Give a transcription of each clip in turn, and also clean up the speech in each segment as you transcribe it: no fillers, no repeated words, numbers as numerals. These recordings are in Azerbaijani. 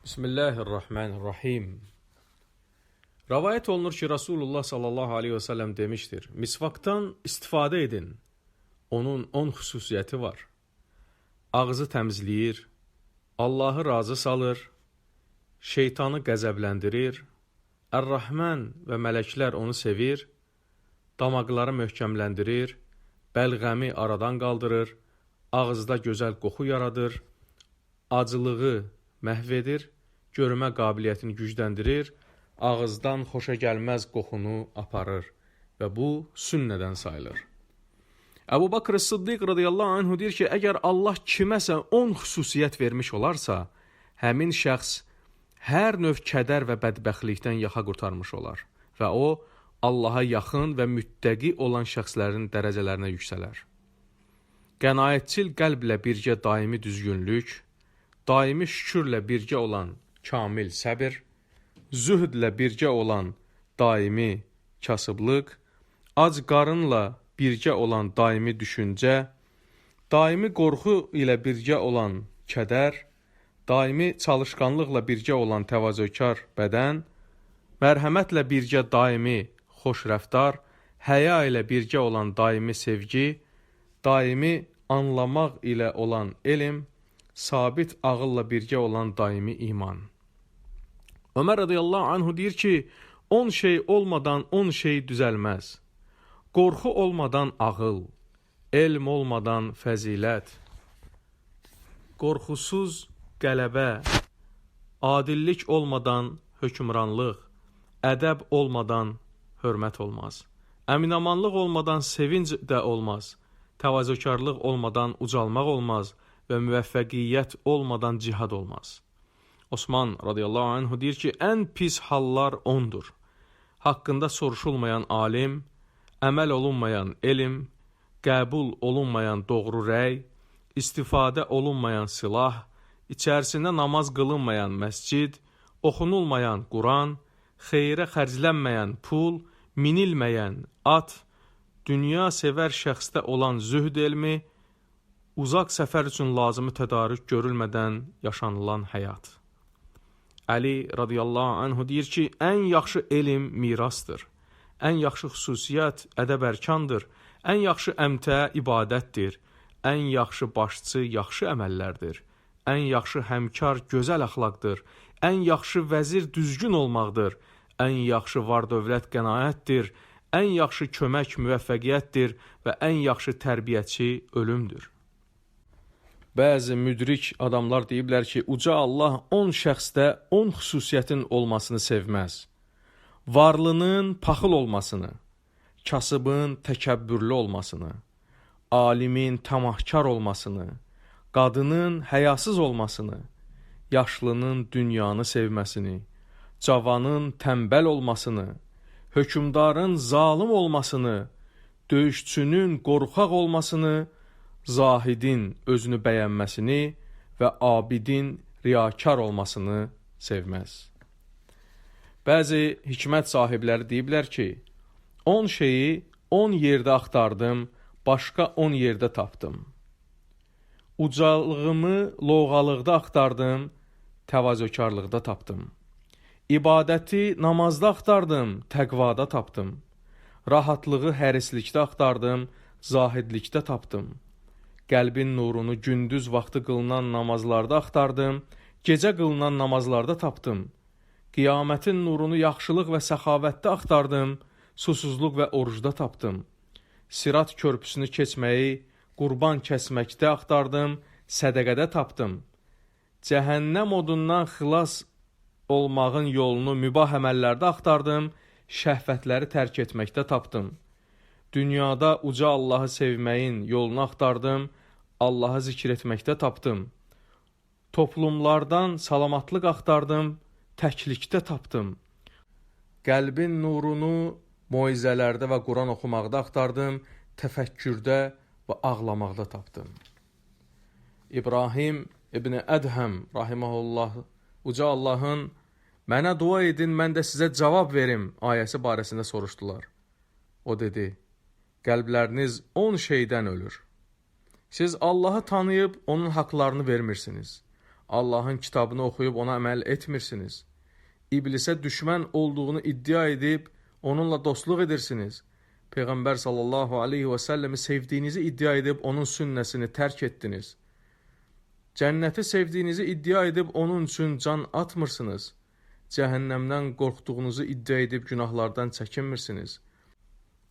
Bismillahirrahmanirrahim. Rəvayət olunur ki, Rasulullah sallallahu aleyhi və səlləm demişdir: Misvakdan istifadə edin. Onun 10 xüsusiyyəti var. Ağzı təmizləyir, Allahı razı salır, şeytanı qəzəbləndirir, Ər-Rəhman və mələklər onu sevir, damaqları möhkəmləndirir, bəlğəmi aradan qaldırır, ağızda gözəl qoxu yaradır, acılığı məhv edir, görmə qabiliyyətini gücləndirir, ağızdan xoşagəlməz qoxunu aparır və bu sünnədən sayılır. Əbu Bakr Sıddiq radiyallahu anhu deyir ki, əgər Allah kiməsə 10 xüsusiyyət vermiş olarsa, həmin şəxs hər növ kədər və bədbəxtlikdən yaxa qurtarmış olar və o, Allaha yaxın və müttəqi olan şəxslərin dərəcələrinə yüksələr. Qənaətçil qəlblə birgə daimi düzgünlük, daimi şükürlə birgə olan kamil səbir, zühdlə birgə olan daimi kasıblıq, ac qarınla birgə olan daimi düşüncə, daimi qorxu ilə birgə olan kədər, daimi çalışqanlıqla birgə olan təvazökar bədən, mərhəmətlə birgə daimi xoş rəftar, həya ilə birgə olan daimi sevgi, daimi anlamaq ilə olan elm, sabit ağılla birgə olan daimi iman. Ömər radiyallahu anhu deyir ki, 10 şey olmadan 10 şey düzəlməz. Qorxu olmadan ağıl, elm olmadan fəzilət, qorxusuz qələbə, adillik olmadan hökmranlıq, ədəb olmadan hörmət olmaz. Əminamanlıq olmadan sevinc də olmaz. Təvazökarlıq olmadan ucalmaq olmaz və müvəffəqiyyət olmadan cihad olmaz. Osman radiyallahu anhu deyir ki, ən pis hallar 10-dur. Haqqında soruşulmayan alim, əməl olunmayan elm, qəbul olunmayan doğru rəy, istifadə olunmayan silah, içərisində namaz qılınmayan məscid, oxunulmayan Quran, xeyrə xərclənməyən pul, minilməyən at, dünya sevər şəxsdə olan zühd elmi, uzaq səfər üçün lazımi tədarük görülmədən yaşanılan həyat. Əli radiyallahu anhu deyir ki, ən yaxşı elm mirasdır. Ən yaxşı xüsusiyyət ədəb-ərkandır. Ən yaxşı əmtə ibadətdir. Ən yaxşı başçı yaxşı əməllərdir. Ən yaxşı həmkar gözəl əxlaqdır. Ən yaxşı vəzir düzgün olmaqdır. Ən yaxşı var-dövlət qənaətdir. Ən yaxşı kömək müvəffəqiyyətdir və ən yaxşı tərbiyəçi ölümdür. Bəzi müdrik adamlar deyiblər ki, uca Allah 10 şəxsdə 10 xüsusiyyətin olmasını sevməz. Varlının paxıl olmasını, kasıbın təkəbbürlü olmasını, alimin tamahkar olmasını, qadının həyasız olmasını, yaşlının dünyanı sevməsini, cavanın tənbəl olmasını, hökmdarın zalım olmasını, döyüşçünün qorxaq olmasını, zahidin özünü bəyənməsini və abidin riyakar olmasını sevməz. Bəzi hikmət sahibləri deyiblər ki, 10 şeyi 10 yerdə axtardım, başqa 10 yerdə tapdım. Ucalığımı lovğalıqda axtardım, təvazökarlıqda tapdım. İbadəti namazda axtardım, təqvada tapdım. Rahatlığı hərislikdə axtardım, zahidlikdə tapdım. Qəlbin nurunu gündüz vaxtı qılınan namazlarda axtardım, gecə qılınan namazlarda tapdım. Qiyamətin nurunu yaxşılıq və səxavətdə axtardım, susuzluq və orucda tapdım. Sirat körpüsünü keçməyi qurban kəsməkdə axtardım, sədəqədə tapdım. Cəhənnəm odundan xilas olmağın yolunu mübah əməllərdə axtardım, şəhvətləri tərk etməkdə tapdım. Dünyada uca Allahı sevməyin yolunu axtardım, Allahı zikr etməkdə tapdım. Toplumlardan salamatlıq axtardım, təklikdə tapdım. Qəlbin nurunu moizələrdə və Quran oxumaqda axtardım, təfəkkürdə və ağlamaqda tapdım. İbrahim İbn Ədhəm rahimehullah uca Allahın "Mənə dua edin, mən də sizə cavab verim" ayəsi barəsində soruşdular. O dedi: Qəlbləriniz 10 şeydən ölür. Siz Allahı tanıyıb onun haqlarını vermirsiniz. Allahın kitabını oxuyub ona əməl etmirsiniz. İblisə düşmən olduğunu iddia edib onunla dostluq edirsiniz. Peyğəmbər sallallahu aleyhi və səlləmi sevdiyinizi iddia edib onun sünnəsini tərk etdiniz. Cənnəti sevdiyinizi iddia edib onun üçün can atmırsınız. Cəhənnəmdən qorxduğunuzu iddia edib günahlardan çəkinmirsiniz.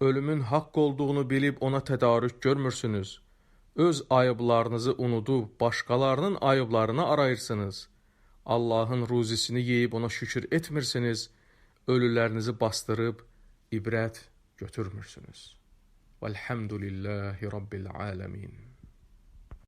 Ölümün haqq olduğunu bilib ona tədarük görmürsünüz. Öz ayıblarınızı unudub başqalarının ayıblarını arayırsınız. Allahın ruzisini yeyib ona şükür etmirsiniz. Ölülərinizi bastırıb ibrət götürmürsünüz. Velhamdülillahi Rabbil aləmin.